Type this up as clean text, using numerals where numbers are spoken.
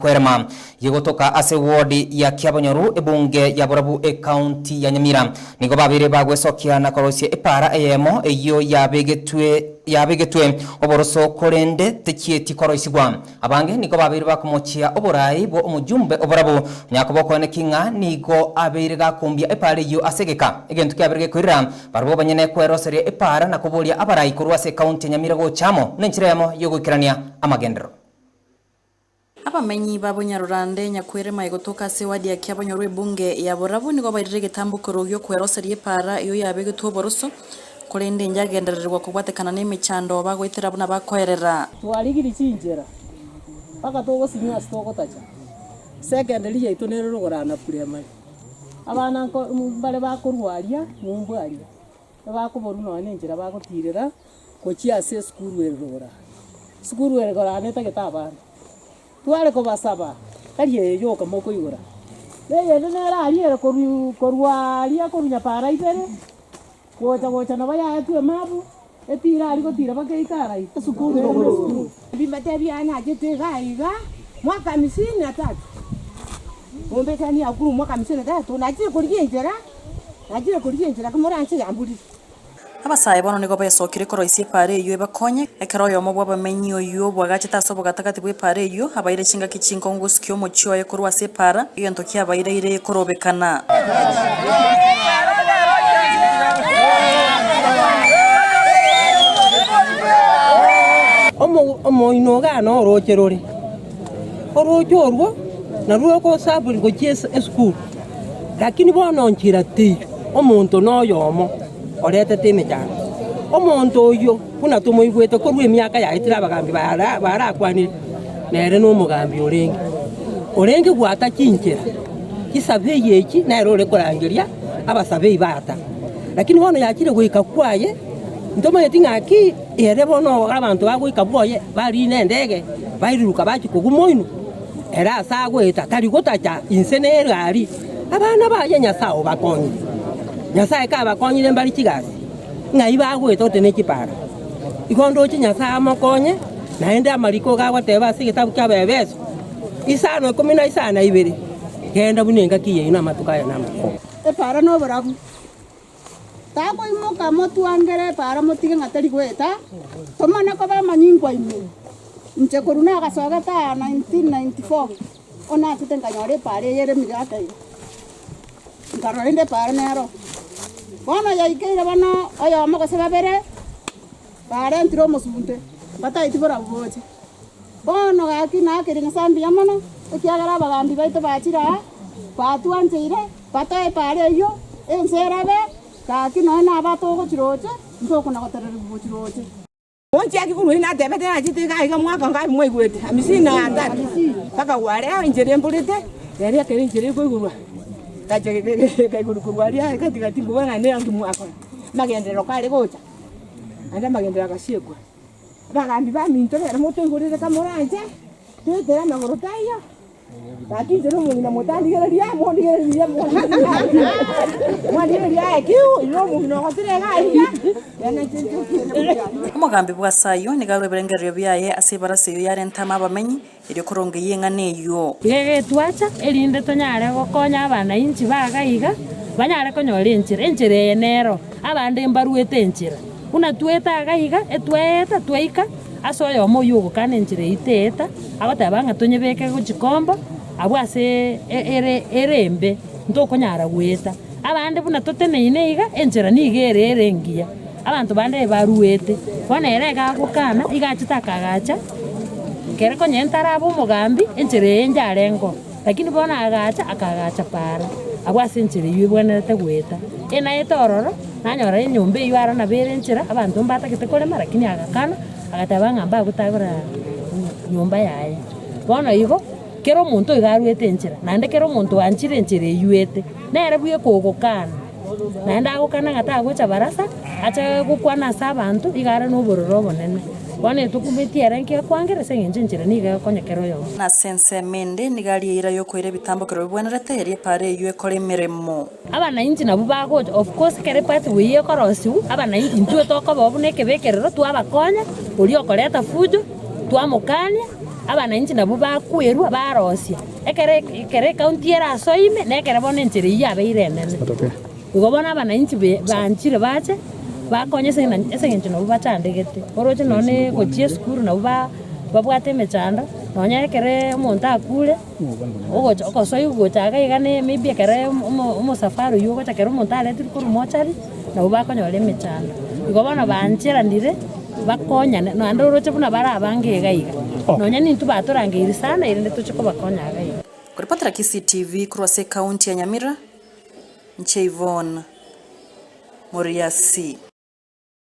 Kwerema gegotoka ase ward ya Kiabonyoru ebunge ya Borabu ecounty ya Nyamira. Nigo babeire bagwesokia na korosia epaara eyemo eyio yabegetwe yabegetwe oboroso korende techieti koroisigwa. Abange nigo babeire bakomochia oborai bwo omojumbe o Borabu onyakoba okoeneki ng'a nigo abeire gakombia epaara eyio ase egeka. Egento kiabeire gekoirera barabwo abanyene kweroseria epaara na koboria abarai korwa ase ecounty ya Nyamira gocha amo nenchera eyemo yogoikerania amagenderero. Abamenyi ba Bonyarorande, Nyakwerema egotoka ase ewadi ya Kiabonyoru ebunge ya Borabu nigo bairire egetambokero gi'okweroseria epaara eyio yabegetwe oboroso, korende inyagendererigwa kobwatekana nemechando bagoetera buna bakoerera. Twarigirie chinchera, mpaka togosinywa ase togotacha. Secondary yaito nere rogorana primary. Abana nko mbare bakorwa aria ng'umbu aria, ebakoborwa nonya na enchera bagotirera. Gochia ase esukuru ere rogoro. Esukuru ere rogoro netagete abana, tware kobasaba tari eye yoka mokoigora, na eyende nere aria ere korwa korwa aria korwa nyapara ibere, gocha gocha nabo yaetwe emabu, etire aria gotira mpaka eike ara iga. Esukuru ere buna esukuru. Mbibatebi aa nachete iga iga mwaka hamsini na tatu, ngombekani akuru mwaka hamsini na tatu, nachire korigia enchera, nachire korigia enchera komoranche yamburire. Abasae bono nigo besokire koroisia epaara eyio ebakonye. Ekero oyomo bw'abamenyi oyio bwagachete ase obogatagati bw'epaara eyio, abaire chingaki chinkong'u gosukia omochie oye korwa ase epaara, egento kiabaireire korobekana. Omoino iga noroche rore, oroche orwo narwo rogosaburi gochia esukuru. Lakini bono nchera teiyo, omonto noyomo oretete emechando. Omonto oyio, buna tomoigwete korwa emiaka yaetire abagambi barakwanire, nere nomogambi orenge, orenge gwata chinchera chisabei echi nere ore korangeria abasabei bata. Lakini bono yachire goika kwaye, ntomanyeti ng'aki ere bono abanto bagoika bwoye barina endege, bairuruka bachia kogwa moino. Ere ase agoeta tari gotacha inse negari, abana baye Nyasae obakonyire. Nyasae kabakonyire mbare chigasi, ng'ai bagoeta ote ne chipara. Igo ndoche Nyasae amokonye, naende amariko iga agoteba ase egetabu kia Abaefeso, isano ikomi na isano na ibere, Genda buna engaki yaino amatuko aya namatuko. Epaara noborabu. Takoimoka motwangere epaara motige ng'a tari goeta, tomane koba amanyingwa ime. Inche korwa nagasogete aa 1994, onachete nkanyora epaara eye ere emigaka iga, nkarora rende epaara nero. Bono yaikeire bono oyomo gose babere, barentire omosunte, mbataeti borabu boche. Bono gaki naakere Nyasae mbuya mono, ekiagera abagambi baito bachire aa, batwancheire, batoe epaara eyio, ense erabe, gaki nonya naba togochiroche, ntokona gotererigwa gochiroche. Monchiaki korwa eye natebete nachete iga iga mwaka ngabi mwaigwete hamsini na tatu mpaka gwaria enchera emborete rero ekero enchera ekoigorwa gacha ekaigorwa korwa aria gati gati nkobua naende naki mwakora amagenderero kare gocha naende amagenderero agasiekwa. Abagambi baminto rero motoigorere kamoranche toetere amagoro taiyo. Gaki inche nomong'ina motandigereria, mondigererie mwandigereria aye ki, oyio nomong'ina ogotire iga aiga, bene inche nchokirie. Omogambi bw'Asayo nigo arue ebirengererio biaye ase ebarasa eyio yarentame abamenyi, erio korongeyia eng'ana eyio. Iga egetwacha, erinde tonyare gokonya abanainchi ba iga iga, banyare konyora enchera. Enchera eye nero, abande mbaruete enchera. Buna twete iga iga, etweeta twaika ase oyomo oyio ogokana enchera eyio teeta, agoteba ng'a tonyebeke gochia kombo, abwo ase ere ere embe, ntokonyara goeta. Abande buna toteneine iga, enchera nigo ere ere engiya, abanto bande ebaruete. Bono ere iga agokana, iga achete akagacha, kere konya ntarabe omogambi, enchera eye njarenge oo. Lakini bono agacha, akagacha paara, abwo ase enchera eyio ebwenerete goeta. Enaete ororo, nanyora enyomba eyio aro nabo ere enchera, abanto mbatagete korema lakini agakana, agateba ng'a mbagotagora nyomba yaye. Bono igo, kera omonto iga aruete enchera, naende kera omonto oanchire enchera eyio ete, nere bweka ogokana, naende agokana ng'a tagocha barasa, ache gokwana ase abanto, iga are na obororo obonene. Bono etokumeti ere nki akwangera ase eng'encho enchera nigo egokonya kera oyomo. Na ase ensemo ende nigo aria eira y'okoira ebitambokero bibwenerete, erio epaara eyio ekore emeremo. Abanainchi nabwo bagocha, of course ekero epathway eyio ekorosiwa, abanainchi intwe tokoba buna ekebekerero twabakonya, oria okoreta fujo, twamokania. Abananchi nabwo bakwerwa barosia, ekere ekere ecounty erasoe ime, na ekere bono enchera eyio yabeire enene. Igo bono abananchi be banchire bache, bakonye ase eng'en ase eng'encho nabwo bachandegete. Oroche nonye gochia esukuru nabwo ba babwate emechando, nonye ekereee omonto akure, ogocha ogosoigwa gocha iga iga ne maybe ekere omo omosafara oywo ogocha ekero omonto aretirwe korwa mochari, nabwo bakonyora emechando. Igo bono bancheranire, bakonyane, naende oroche buna bare abange iga iga, nonya nintwe batorangeiri sana erinde toche kobakonya iga iga. Koripotera Kisii TV korwa ase ekaunti ya Nyamira, inche Yvonne Moriasi.